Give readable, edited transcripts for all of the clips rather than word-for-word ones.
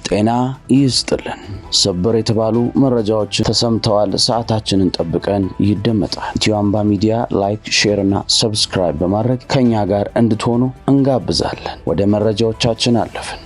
ጤና ይስጥልን። ሰበር የተባሉ መረጃዎች ተሰምተዋል። ሰዓታችንን ጠብቀን ይደመጣል። ኢትዮ አምባ ሚዲያ like፣ share እና subscribe በማድረግ ከኛ ጋር እንድትሆኑ እንጋብዛለን። ወደ መረጃዎቻችን አለፍን።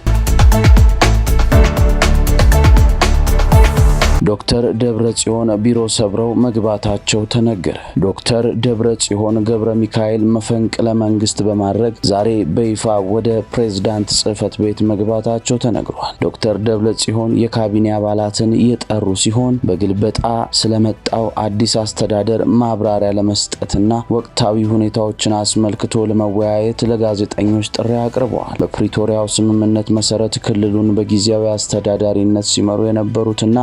ዶክተር ደብረ ጽዮን ቢሮ ሰብረው መግባታቸው ተነገረ። ዶክተር ደብረ ጽዮን ገብረ ሚካኤል መፈንቅለ መንግስት በማድረግ ዛሬ በይፋ ወደ ፕሬዝዳንት ጽህፈት ቤት መግባታቸው ተነግሯል። ዶክተር ደብረ ጽዮን የካቢኔ አባላትን የጠሩ ሲሆን በግልበጣ ስለመጣው አዲስ አስተዳደር ማብራሪያ ለመስጠትና ወቅታዊ ሁኔታዎችን አስመልክቶ ለመወያየት ለጋዜጠኞች ጥሪ አቅርበዋል። በፕሪቶሪያው ስምምነት መሰረት ክልሉን በጊዜያዊ አስተዳዳሪነት ሲመሩ የነበሩትና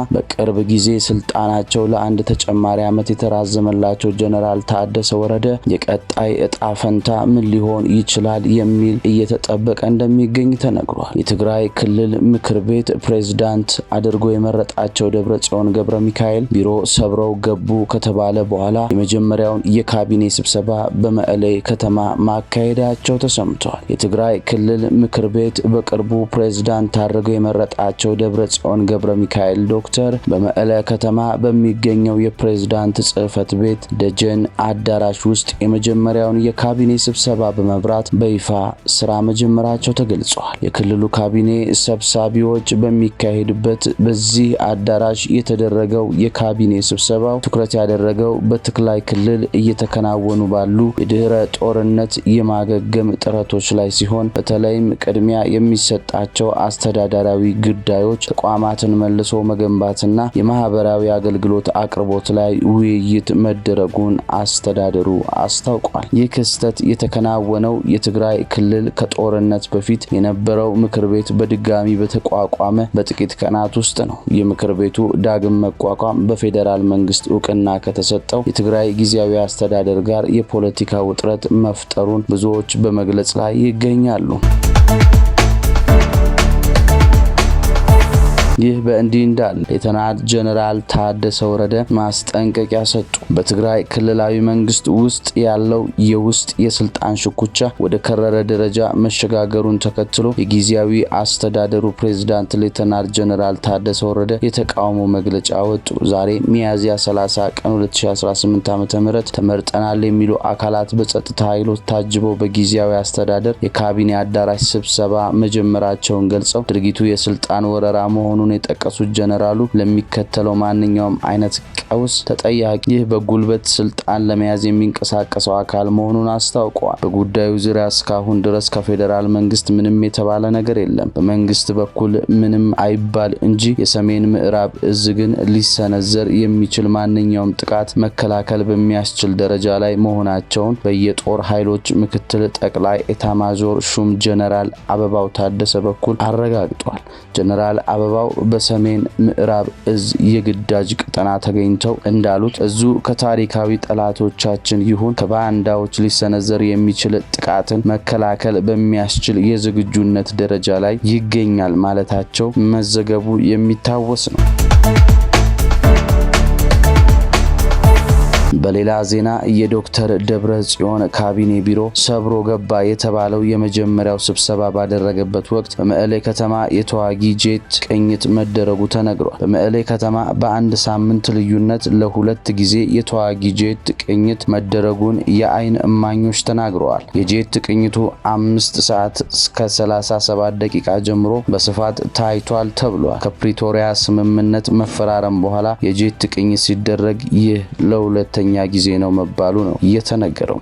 በቅርብ ጊዜ ስልጣናቸው ለአንድ ተጨማሪ ዓመት የተራዘመላቸው ጀነራል ታደሰ ወረደ የቀጣይ እጣ ፈንታ ምን ሊሆን ይችላል የሚል እየተጠበቀ እንደሚገኝ ተነግሯል። የትግራይ ክልል ምክር ቤት ፕሬዝዳንት አድርጎ የመረጣቸው ደብረ ጽዮን ገብረ ሚካኤል ቢሮ ሰብረው ገቡ ከተባለ በኋላ የመጀመሪያውን የካቢኔ ስብሰባ በመቀሌ ከተማ ማካሄዳቸው ተሰምቷል። የትግራይ ክልል ምክር ቤት በቅርቡ ፕሬዝዳንት አድርገው የመረጣቸው ደብረ ጽዮን ገብረ ሚካኤል ዶክተር በመቀለ ከተማ በሚገኘው የፕሬዝዳንት ጽህፈት ቤት ደጀን አዳራሽ ውስጥ የመጀመሪያውን የካቢኔ ስብሰባ በመምራት በይፋ ስራ መጀመራቸው ተገልጿል። የክልሉ ካቢኔ ሰብሳቢዎች በሚካሄድበት በዚህ አዳራሽ የተደረገው የካቢኔ ስብሰባው ትኩረት ያደረገው በትግራይ ክልል እየተከናወኑ ባሉ የድህረ ጦርነት የማገገም ጥረቶች ላይ ሲሆን በተለይም ቅድሚያ የሚሰጣቸው አስተዳደራዊ ጉዳዮች፣ ተቋማትን መልሶ መገንባትና የማህበራዊ አገልግሎት አቅርቦት ላይ ውይይት መደረጉን አስተዳደሩ አስታውቋል። ይህ ክስተት የተከናወነው የትግራይ ክልል ከጦርነት በፊት የነበረው ምክር ቤት በድጋሚ በተቋቋመ በጥቂት ቀናት ውስጥ ነው። የምክር ቤቱ ዳግም መቋቋም በፌዴራል መንግስት እውቅና ከተሰጠው የትግራይ ጊዜያዊ አስተዳደር ጋር የፖለቲካ ውጥረት መፍጠሩን ብዙዎች በመግለጽ ላይ ይገኛሉ። ይህ በእንዲህ እንዳለ ሌተናል ጀነራል ታደሰ ወረደ ማስጠንቀቂያ ሰጡ። በትግራይ ክልላዊ መንግስት ውስጥ ያለው የውስጥ የስልጣን ሽኩቻ ወደ ከረረ ደረጃ መሸጋገሩን ተከትሎ የጊዜያዊ አስተዳደሩ ፕሬዝዳንት ሌተናል ጀነራል ታደሰ ወረደ የተቃውሞ መግለጫ ወጡ። ዛሬ ሚያዝያ 30 ቀን 2018 ዓ.ም ተመርጠናል የሚሉ አካላት በጸጥታ ኃይሎች ታጅበው በጊዜያዊ አስተዳደር የካቢኔ አዳራሽ ስብሰባ መጀመራቸውን ገልጸው ድርጊቱ የስልጣን ወረራ መሆኑን የጠቀሱት ጀነራሉ ለሚከተለው ማንኛውም አይነት ቀውስ ተጠያቂ ይህ በጉልበት ስልጣን ለመያዝ የሚንቀሳቀሰው አካል መሆኑን አስታውቀዋል። በጉዳዩ ዙሪያ እስካሁን ድረስ ከፌዴራል መንግስት ምንም የተባለ ነገር የለም። በመንግስት በኩል ምንም አይባል እንጂ የሰሜን ምዕራብ እዝ ግን ሊሰነዘር የሚችል ማንኛውም ጥቃት መከላከል በሚያስችል ደረጃ ላይ መሆናቸውን በየጦር ኃይሎች ምክትል ጠቅላይ ኤታማዦር ሹም ጀነራል አበባው ታደሰ በኩል አረጋግጧል። ጀነራል አበባው በሰሜን ምዕራብ እዝ የግዳጅ ቀጠና ተገኝተው እንዳሉት እዙ ከታሪካዊ ጠላቶቻችን ይሁን ከባንዳዎች ሊሰነዘር የሚችል ጥቃትን መከላከል በሚያስችል የዝግጁነት ደረጃ ላይ ይገኛል ማለታቸው መዘገቡ የሚታወስ ነው። በሌላ ዜና የዶክተር ደብረ ጽዮን ካቢኔ ቢሮ ሰብሮ ገባ የተባለው የመጀመሪያው ስብሰባ ባደረገበት ወቅት በመቀሌ ከተማ የተዋጊ ጄት ቅኝት መደረጉ ተነግሯል። በመቀሌ ከተማ በአንድ ሳምንት ልዩነት ለሁለት ጊዜ የተዋጊ ጄት ቅኝት መደረጉን የአይን እማኞች ተናግረዋል። የጄት ቅኝቱ 5 ሰዓት እስከ 37 ደቂቃ ጀምሮ በስፋት ታይቷል ተብሏል። ከፕሪቶሪያ ስምምነት መፈራረም በኋላ የጄት ቅኝት ሲደረግ ይህ ለሁለተኛ ጊዜ ነው መባሉ ነው የተነገረው።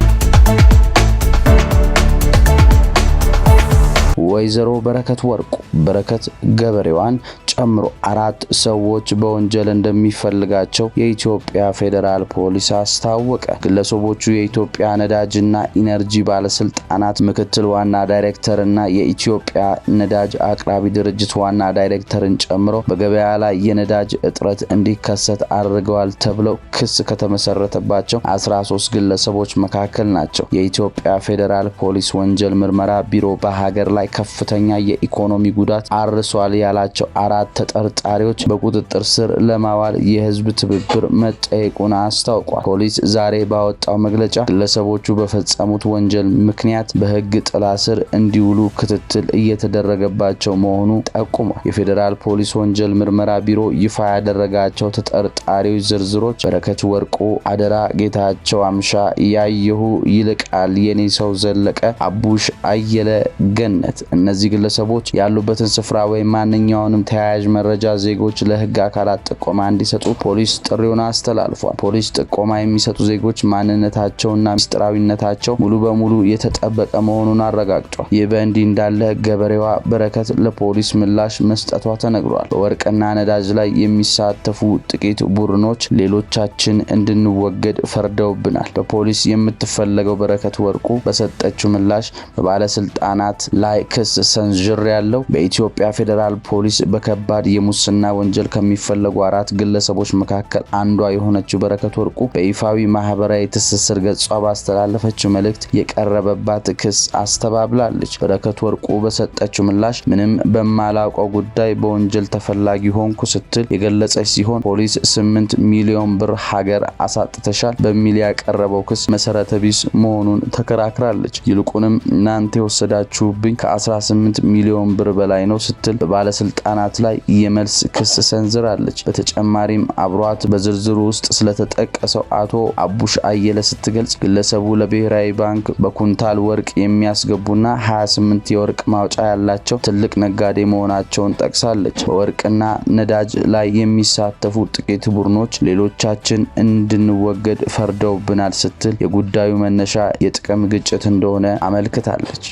ወይዘሮ በረከት ወርቁ በረከት ገበሬዋን ጨምሮ 4 ሰዎች በወንጀል እንደሚፈልጋቸው የኢትዮጵያ ፌዴራል ፖሊስ አስታወቀ። ግለሰቦቹ የኢትዮጵያ ነዳጅና ኢነርጂ ባለስልጣናት ምክትል ዋና ዳይሬክተር እና የኢትዮጵያ ነዳጅ አቅራቢ ድርጅት ዋና ዳይሬክተርን ጨምሮ በገበያ ላይ የነዳጅ እጥረት እንዲከሰት አድርገዋል ተብለው ክስ ከተመሰረተባቸው 13 ግለሰቦች መካከል ናቸው። የኢትዮጵያ ፌዴራል ፖሊስ ወንጀል ምርመራ ቢሮ በሀገር ላይ ከፍተኛ የኢኮኖሚ ጉዳት አርሷል ያላቸው 4 ተጠርጣሪዎች በቁጥጥር ስር ለማዋል የህዝብ ትብብር መጠየቁን አስታውቋል። ፖሊስ ዛሬ ባወጣው መግለጫ ግለሰቦቹ በፈጸሙት ወንጀል ምክንያት በህግ ጥላ ስር እንዲውሉ ክትትል እየተደረገባቸው መሆኑ ጠቁሟል። የፌዴራል ፖሊስ ወንጀል ምርመራ ቢሮ ይፋ ያደረጋቸው ተጠርጣሪዎች ዝርዝሮች በረከት ወርቁ፣ አደራ ጌታቸው፣ አምሻ ያየሁ፣ ይልቃል የኔ ሰው ዘለቀ፣ አቡሽ አየለ፣ ገነት። እነዚህ ግለሰቦች ያሉበትን ስፍራ ወይም ማንኛውንም ተያያዥ መረጃ ዜጎች ለህግ አካላት ጥቆማ እንዲሰጡ ፖሊስ ጥሪውን አስተላልፏል። ፖሊስ ጥቆማ የሚሰጡ ዜጎች ማንነታቸውና ምስጢራዊነታቸው ሙሉ በሙሉ የተጠበቀ መሆኑን አረጋግጧል። ይህ በእንዲህ እንዳለ ገበሬዋ በረከት ለፖሊስ ምላሽ መስጠቷ ተነግሯል። በወርቅና ነዳጅ ላይ የሚሳተፉ ጥቂት ቡድኖች ሌሎቻችን እንድንወገድ ፈርደውብናል። በፖሊስ የምትፈለገው በረከት ወርቁ በሰጠችው ምላሽ በባለስልጣናት ላይ ክስ ሰንዝሬያለሁ። በኢትዮጵያ ፌዴራል ፖሊስ በከባድ የሙስና ወንጀል ከሚፈለጉ 4 ግለሰቦች መካከል አንዷ የሆነችው በረከት ወርቁ በይፋዊ ማህበራዊ ትስስር ገጿ ባስተላለፈችው መልእክት የቀረበባት ክስ አስተባብላለች። በረከት ወርቁ በሰጠችው ምላሽ ምንም በማላውቀው ጉዳይ በወንጀል ተፈላጊ ሆንኩ ስትል የገለጸች ሲሆን ፖሊስ 8 ሚሊዮን ብር ሀገር አሳጥተሻል በሚል ያቀረበው ክስ መሰረተ ቢስ መሆኑን ተከራክራለች። ይልቁንም እናንተ የወሰዳችሁብኝ ከ18 ሚሊዮን ብር በላይ ነው ስትል በባለስልጣናት ላይ የመልስ ክስ ሰንዝራለች። በተጨማሪም አብሯት በዝርዝሩ ውስጥ ስለተጠቀሰው አቶ አቡሽ አየለ ስትገልጽ ግለሰቡ ለብሔራዊ ባንክ በኩንታል ወርቅ የሚያስገቡና 28 የወርቅ ማውጫ ያላቸው ትልቅ ነጋዴ መሆናቸውን ጠቅሳለች። በወርቅና ነዳጅ ላይ የሚሳተፉ ጥቂት ቡድኖች ሌሎቻችን እንድንወገድ ፈርደውብናል ስትል የጉዳዩ መነሻ የጥቅም ግጭት እንደሆነ አመልክታለች።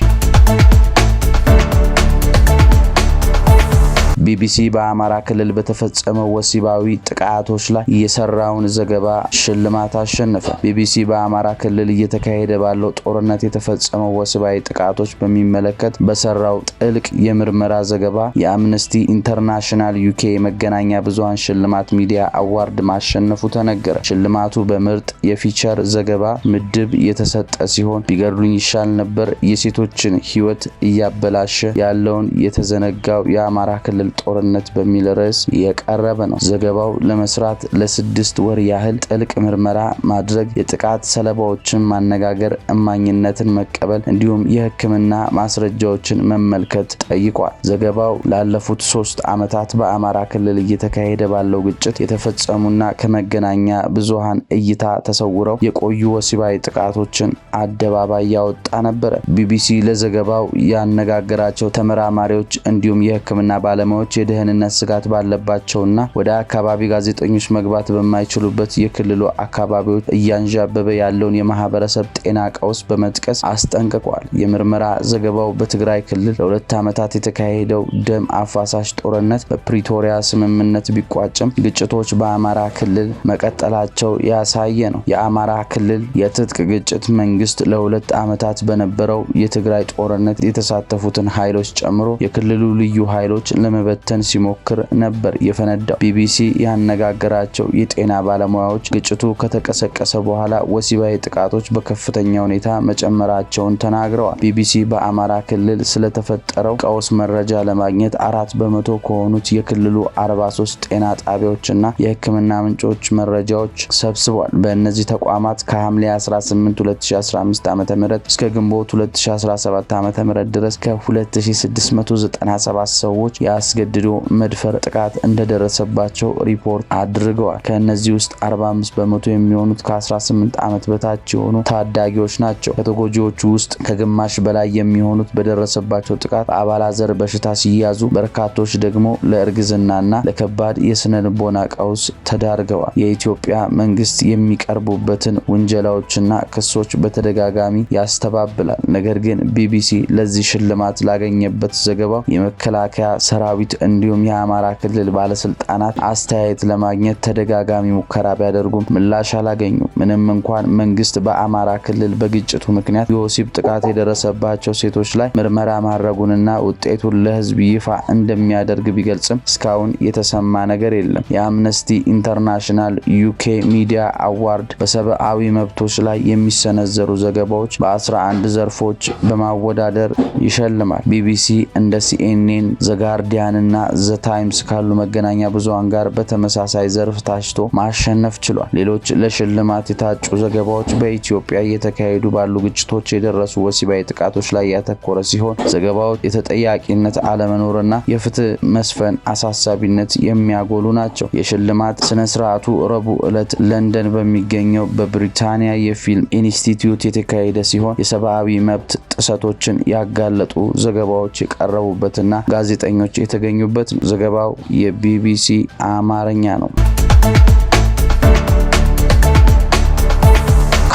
ቢቢሲ በአማራ ክልል በተፈጸመው ወሲባዊ ጥቃቶች ላይ የሰራውን ዘገባ ሽልማት አሸነፈ። ቢቢሲ በአማራ ክልል እየተካሄደ ባለው ጦርነት የተፈጸመው ወሲባዊ ጥቃቶች በሚመለከት በሰራው ጥልቅ የምርመራ ዘገባ የአምነስቲ ኢንተርናሽናል ዩኬ የመገናኛ ብዙሃን ሽልማት Media Award ማሸነፉ ተነገረ። ሽልማቱ በምርጥ የ feature ዘገባ ምድብ የተሰጠ ሲሆን ቢገድሉኝ ይሻል ነበር፣ የሴቶችን ሕይወት እያበላሸ ያለውን የተዘነጋው የአማራ ክልል ጦርነት በሚል ርዕስ የቀረበ ነው። ዘገባው ለመስራት ለ6 ወር ያህል ጥልቅ ምርመራ ማድረግ፣ የጥቃት ሰለባዎችን ማነጋገር፣ እማኝነትን መቀበል እንዲሁም የሕክምና ማስረጃዎችን መመልከት ጠይቋል። ዘገባው ላለፉት 3 ዓመታት በአማራ ክልል እየተካሄደ ባለው ግጭት የተፈጸሙና ከመገናኛ ብዙሃን እይታ ተሰውረው የቆዩ ወሲባዊ ጥቃቶችን አደባባይ ያወጣ ነበር። ቢቢሲ ለዘገባው ያነጋገራቸው ተመራማሪዎች እንዲሁም የሕክምና ባለሙያዎች የደህንነት ስጋት ባለባቸውና ወደ አካባቢ ጋዜጠኞች መግባት በማይችሉበት የክልሉ አካባቢዎች እያንዣበበ ያለውን የማህበረሰብ ጤና ቀውስ በመጥቀስ አስጠንቅቋል። የምርመራ ዘገባው በትግራይ ክልል ለ2 ዓመታት የተካሄደው ደም አፋሳሽ ጦርነት በፕሪቶሪያ ስምምነት ቢቋጭም ግጭቶች በአማራ ክልል መቀጠላቸው ያሳየ ነው። የአማራ ክልል የትጥቅ ግጭት መንግስት ለ2 ዓመታት በነበረው የትግራይ ጦርነት የተሳተፉትን ኃይሎች ጨምሮ የክልሉ ልዩ ኃይሎች ለመበተን ሲሞክር ነበር የፈነዳው። ቢቢሲ ያነጋገራቸው የጤና ባለሙያዎች ግጭቱ ከተቀሰቀሰ በኋላ ወሲባዊ ጥቃቶች በከፍተኛ ሁኔታ መጨመራቸውን ተናግረዋል። ቢቢሲ በአማራ ክልል ስለተፈጠረው ቀውስ መረጃ ለማግኘት 4% ከሆኑት የክልሉ 43 ጤና ጣቢያዎችና የሕክምና ምንጮች መረጃዎች ሰብስቧል። በእነዚህ ተቋማት ከሐምሌ 18 2015 ዓ.ም እስከ ግንቦት 2017 ዓ.ም ድረስ ከ2697 ሰዎች ያስገድዶ መድፈር ጥቃት እንደደረሰባቸው ሪፖርት አድርገዋል። ከእነዚህ ውስጥ 45% የሚሆኑት ከ18 ዓመት በታች የሆኑ ታዳጊዎች ናቸው። ከተጎጂዎቹ ውስጥ ከግማሽ በላይ የሚሆኑት በደረሰባቸው ጥቃት በአባላዘር በሽታ ሲያዙ፣ በርካቶች ደግሞ ለእርግዝናና ለከባድ የስነ ልቦና ቀውስ ተዳርገዋል። የኢትዮጵያ መንግስት የሚቀርቡበትን ውንጀላዎችና ክሶች በተደጋጋሚ ያስተባብላል። ነገር ግን ቢቢሲ ለዚህ ሽልማት ላገኘበት ዘገባው የመከላከያ ሰራዊት ሰራዊት እንዲሁም የአማራ ክልል ባለስልጣናት አስተያየት ለማግኘት ተደጋጋሚ ሙከራ ቢያደርጉም ምላሽ አላገኙም። ምንም እንኳን መንግስት በአማራ ክልል በግጭቱ ምክንያት የወሲብ ጥቃት የደረሰባቸው ሴቶች ላይ ምርመራ ማድረጉንና ውጤቱን ለህዝብ ይፋ እንደሚያደርግ ቢገልጽም እስካሁን የተሰማ ነገር የለም። የአምነስቲ ኢንተርናሽናል UK Media Award በሰብአዊ መብቶች ላይ የሚሰነዘሩ ዘገባዎች በ11 ዘርፎች በማወዳደር ይሸልማል። ቢቢሲ እንደ ሲኤንኤን፣ ዘጋርዲያን እና ዘ ታይምስ ካሉ መገናኛ ብዙሃን ጋር በተመሳሳይ ዘርፍ ታጭቶ ማሸነፍ ችሏል። ሌሎች ለሽልማት የታጩ ዘገባዎች በኢትዮጵያ እየተካሄዱ ባሉ ግጭቶች የደረሱ ወሲባዊ ጥቃቶች ላይ ያተኮረ ሲሆን ዘገባዎች የተጠያቂነት አለመኖርና የፍትህ መስፈን አሳሳቢነት የሚያጎሉ ናቸው። የሽልማት ስነ ስርዓቱ ረቡዕ ዕለት ለንደን በሚገኘው በብሪታንያ የፊልም ኢንስቲትዩት የተካሄደ ሲሆን የሰብአዊ መብት ጥሰቶችን ያጋለጡ ዘገባዎች የቀረቡበትና ጋዜጠኞች የተገኙበት ነው። ዘገባው የቢቢሲ አማርኛ ነው።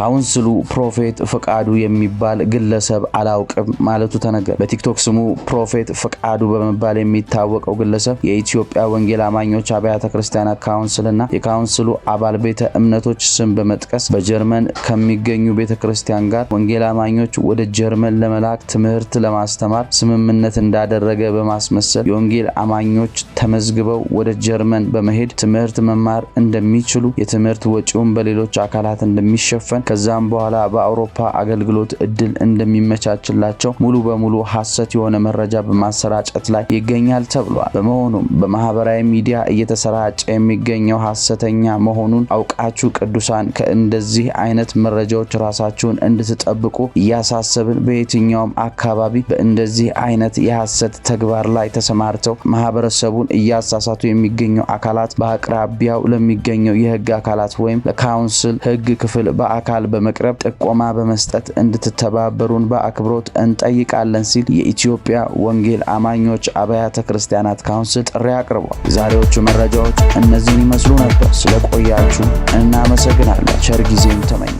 ካውንስሉ Prophet ፈቃዱ የሚባል ግለሰብ አላውቅም ማለቱ ተነገረ። በቲክቶክ ስሙ Prophet ፈቃዱ በመባል የሚታወቀው ግለሰብ የኢትዮጵያ ወንጌል አማኞች አብያተ ክርስቲያናት ካውንስልና የካውንስሉ አባል ቤተ እምነቶች ስም በመጥቀስ በጀርመን ከሚገኙ ቤተ ክርስቲያን ጋር ወንጌል አማኞች ወደ ጀርመን ለመላክ ትምህርት ለማስተማር ስምምነት እንዳደረገ በማስመሰል የወንጌል አማኞች ተመዝግበው ወደ ጀርመን በመሄድ ትምህርት መማር እንደሚችሉ፣ የትምህርት ወጪውን በሌሎች አካላት እንደሚሸፈን፣ ከዛም በኋላ በአውሮፓ አገልግሎት እድል እንደሚመቻችላቸው ሙሉ በሙሉ ሐሰት የሆነ መረጃ በማሰራጨት ላይ ይገኛል ተብሏል። በመሆኑም በማህበራዊ ሚዲያ እየተሰራጨ የሚገኘው ሐሰተኛ መሆኑን አውቃችሁ ቅዱሳን ከእንደዚህ አይነት መረጃዎች ራሳችሁን እንድትጠብቁ እያሳሰብን፣ በየትኛውም አካባቢ በእንደዚህ አይነት የሐሰት ተግባር ላይ ተሰማርተው ማህበረሰቡን እያሳሳቱ የሚገኙ አካላት በአቅራቢያው ለሚገኘው የህግ አካላት ወይም ለካውንስል ህግ ክፍል በአካል በመቅረብ ጥቆማ በመስጠት እንድትተባበሩን በአክብሮት እንጠይቃለን ሲል የኢትዮጵያ ወንጌል አማኞች አብያተ ክርስቲያናት ካውንስል ጥሪ አቅርቧል። የዛሬዎቹ መረጃዎች እነዚህን ይመስሉ ነበር። ስለቆያችሁ እናመሰግናለን። ቸር ጊዜም ተመኘ።